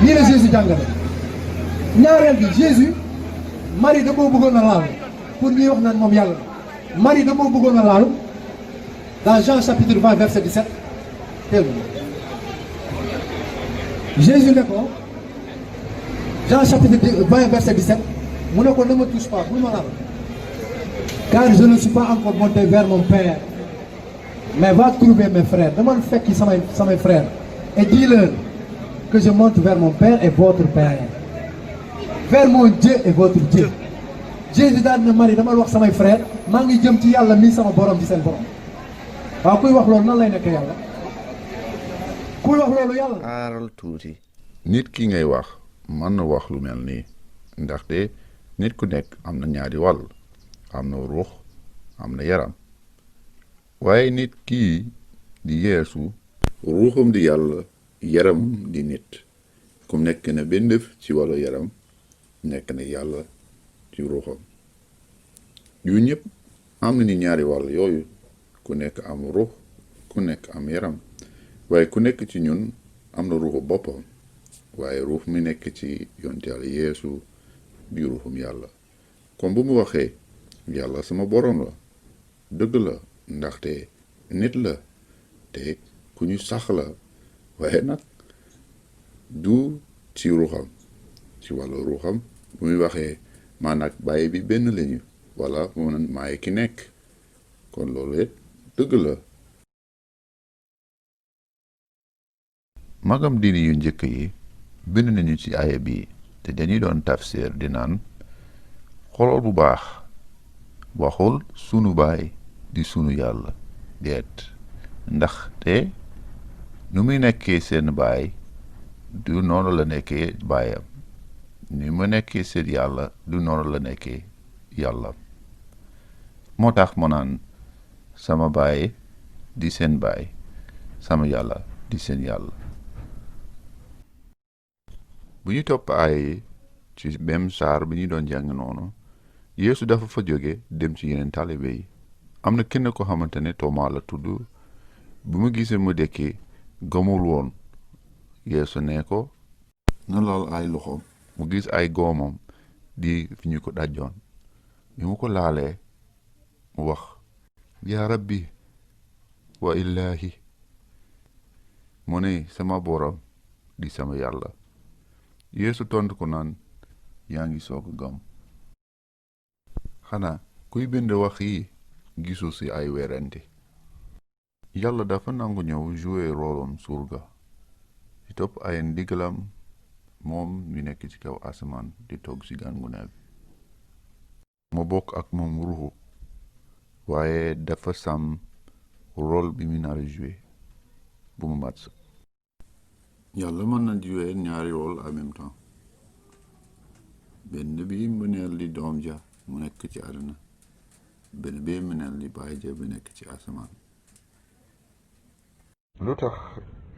lii la Jésus jàngale. ñaareel bi Jésus Marie da koo bëggoon a laal pour ñuy wax naan moom yàlla Marie da koo bëggoon a laal dans Jean chapitre 20 verset 17 teel Jésus ne ko Jean chapitre 20 verset 17 mu ne ko ne me touche pas bul ma laal car je ne suis pas encore monté vers mon père mais va trouver mes frères dama fekki samay frères et dis-leur que je monte vers mon père et votre père vers mon Dieu et votre Dieu. Jésus daal na Marie dama wax samay frères maa ngi jëm ci yàlla mii sama borom di seen borom waaw kuy wax loolu nan lay nekk yàlla kuy wax loolu yàlla. aaral tuuti. nit ki ngay wax mën na wax lu mel nii ndaxte nit ku nekk am na ñaari wàll am na ruux am na yaram waaye nit kii di Yeesu ruuxam di yàlla yaram di nit comme nekk na benn def ci wàllu yaram nekk na yàlla ci ruuxam yu ñëpp am na ni ñaari wàll yooyu ku nekk am ruux ku nekk am yaram waaye ku nekk ci ñun am na ruuxu boppam waaye ruux mi nekk ci yonent yàlla Yeesu di ruuxum yàlla comme bu mu waxee yàlla sama borom la dëgg la ndaxte nit la te ku ñu sax la waaye nag du ci ruuxam ci wàllu ruuxam bu muy waxee maan ak bàyyi bi benn lañu wala mu naan maay ki nekk kon loolu it dëgg la. magam diini yu njëkk yi bind nañu ci aaya bi te dañuy doon tafsir di naan xoolal bu baax waxul sunu baay di sunu yàlla deet ndaxte nu muy nekkee seen baay du noonu la nekkee baayam ni mu nekkee seen yàlla du noonu la nekkee yàlla moo tax mu naan sama baay di seen baay sama yàlla di seen yàlla. bu ñu topp ay ci même saar bi ñu doon jàng noonu Yeesu dafa fa jóge dem ci yeneen taalibe yi am na kenn ko xamante ne Toma la tudd bu mu gisee mu dekki gëmul woon Yeesu ne ko na laal ay loxoom mu gis ay goomam di fi ñu ko dajjoon bi mu ko laalee mu wax yaa rabbi wa illaahi mu ne sama borom di sama yàlla Yeesu tontu ko naan yaa ngi soog a gëm xanaa kuy bind wax yi gisu ci ay werante yàlla dafa nangu ñëw jouer rôlam surga di topp ay ndigalam moom mi nekk ci kaw asamaan di toog ci gàngunaay bi mu bokk ak moom ruuxu waaye dafa sàmm rôle bi mu nar a jouer bu mu mat sa yàlla mën na jouer ñaari rôle en même temps benn bi mëneel di doom ja mu nekk ci àdduna benn bi mëneel di baay ja bu nekk ci asamaan. lu tax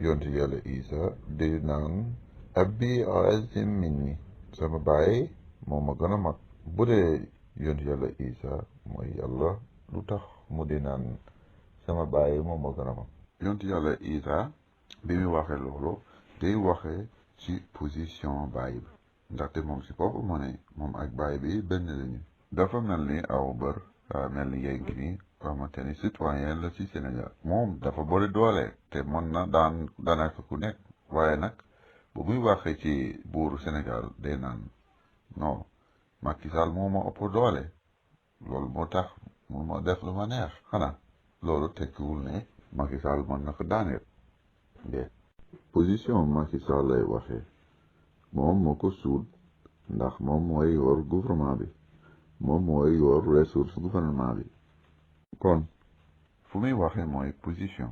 yonent yàlla Isa di naan abbi a'zam minni sama baay moo ma gën a mag bu dee yonent yàlla Isa mooy yàlla lu tax mu di naan sama baay moo ma gën a mag yonent yàlla Isa bi mu waxee loolu day waxee ci position baay bi ndaxte moom si bopp mu ne moom ak baay bi benn lañu dafa mel ni aw bër mel ni yéen ni xamante ni citoyen la ci Sénégal moom dafa bëri doole te mën na daanaka ku nekk waaye nag bu muy waxee ci buuru Sénégal day naan non Macky Sall moo ma ëpp doole loolu moo tax mun ma def lu ma neex xanaa loolu tekkiwul ne Macky Sall mën na ko daaneel de position Macky Sall lay waxee moom moo ko suul ndax moom mooy yor gouvernement bi moom mooy yor ressource gouvernement bi kon fu muy waxee mooy position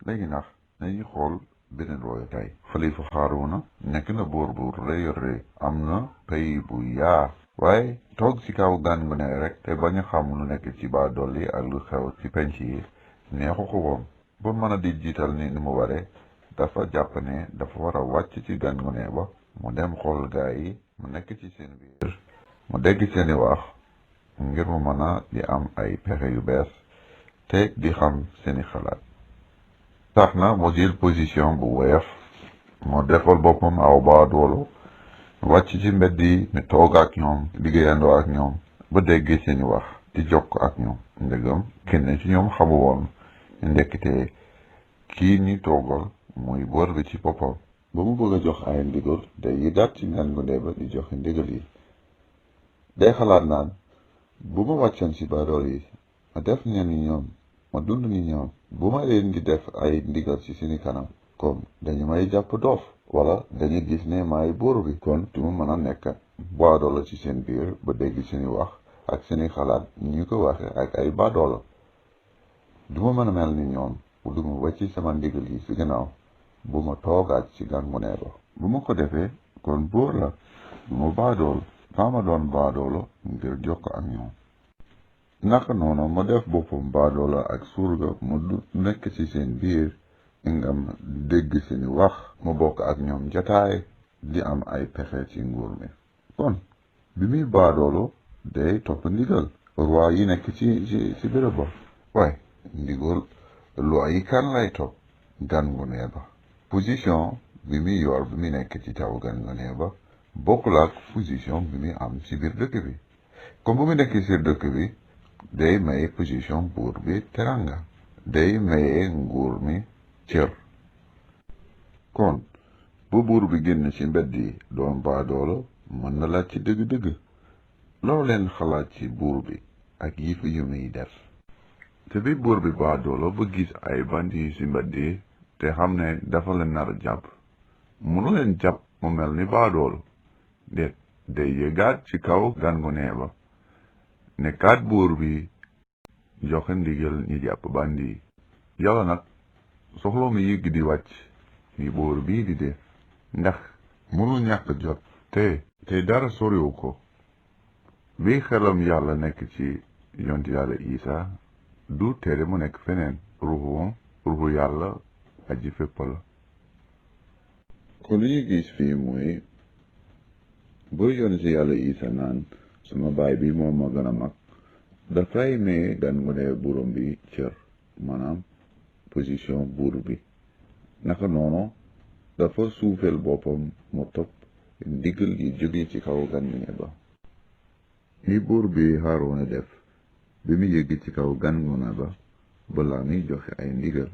léegi ndax nañu xool beneen royukaay Xalifa Haaruna nekk na buur bu rëy rëy am na pays bu yaa waaye toog ci kaw gàngu ne rek te bañ a xam lu nekk ci baa dolli ak lu xew ci penc yi neexu ko woon ba mën a di jiital ni mu waree dafa jàpp ne dafa war a wàcc ci gàngu ne ba mu dem xool gaa yi mu nekk ci seen biir mu dégg seeni wax ngir mu mën a di am ay pexe yu bees te di xam seeni xalaat tax na mu jël position bu woyof moo defal boppam aw baadoolo wàcc ci mbedd yi mi toog ak ñoom liggéeyandoo ak ñoom ba déggee seeni wax di jokk ak ñoom ndegam kenn ci ñoom xamu woon ndekkite kii ni toogal mooy buur bi ci boppam ba mu bëgg a jox ay ndigal day yi daat ci ngan gu ndee ba di joxe ndigal yi day xalaat naan bu ma wàccoon ci baadoolo yi ma def ne ni ñoom ma dund ni ñoom bu ma leen di def ay ndigal ci seeni kanam comme dañu may jàpp doof wala dañu gis ne maay buur bi kon du ma mën a nekk baadoolo ci seen biir ba dégg seeni wax ak seeni xalaat ñu ko waxe ak ay baadoolo du ma mën a mel ni ñoom du ma wàcci sama ndigal yi ci gannaaw bu ma toogaat ci gàngu nee ba bu ma ko defee kon buur la du ma baadoolo faa ma doon baadoolo ngir jokk ak ñoom naka noonu ma def boppam baadoolo ak surga mu nekk ci seen biir ngam dégg seeni wax mu bokk ak ñoom jataay di am ay pexe ci nguur mi kon bi muy baadoolo day topp ndigal roi yi nekk ci béréb ba waaye ndigal loi yi kan lay topp gan gu nee ba position bi muy yor bi muy nekk ci taw gan gu nee ba bokkul ak position bi muy am ci biir dëkk bi comme bu mu nekk ci dëkk bi day maye position buur bi teranga day maye nguur mi cër kon bu buur bi génn ci mbedd yi doon baadoolo mën na laaj ci dëgg-dëgg loo leen xalaat ci buur bi ak yi fi yu muy def te bi buur bi baadoolo ba gis ay bandi yi ci mbedd yi te xam ne dafa leen nar a jàpp mënu leen jàpp mu mel ni baadoolo déet day yëgaat ci kaw gan gu nee ba ne kaat buur bi joxe ndigal ñi jàpp bandi yi yàlla nag soxloo mi yëgg di wàcc ni buur bii di def ndax mënul ñàkk jot te dara soriwu ko bi xelam yàlla nekk ci yonti yàlla Isa du tere mu nekk feneen ruuxu yàlla aji fépp la kon li ñu gis fii mooy bu yonti yàlla Isa naan sama baay bi moom ma gën a mag dafay may gan gu ne buuram bi cër maanaam position buur bi naka noonu dafa suufeel boppam mu topp ndigal yi jóge ci kaw gan gu ne ba ni buur bi Haaruna def bi mu yëgg ci kaw gan gu ne ba balaa muy joxe ay ndigal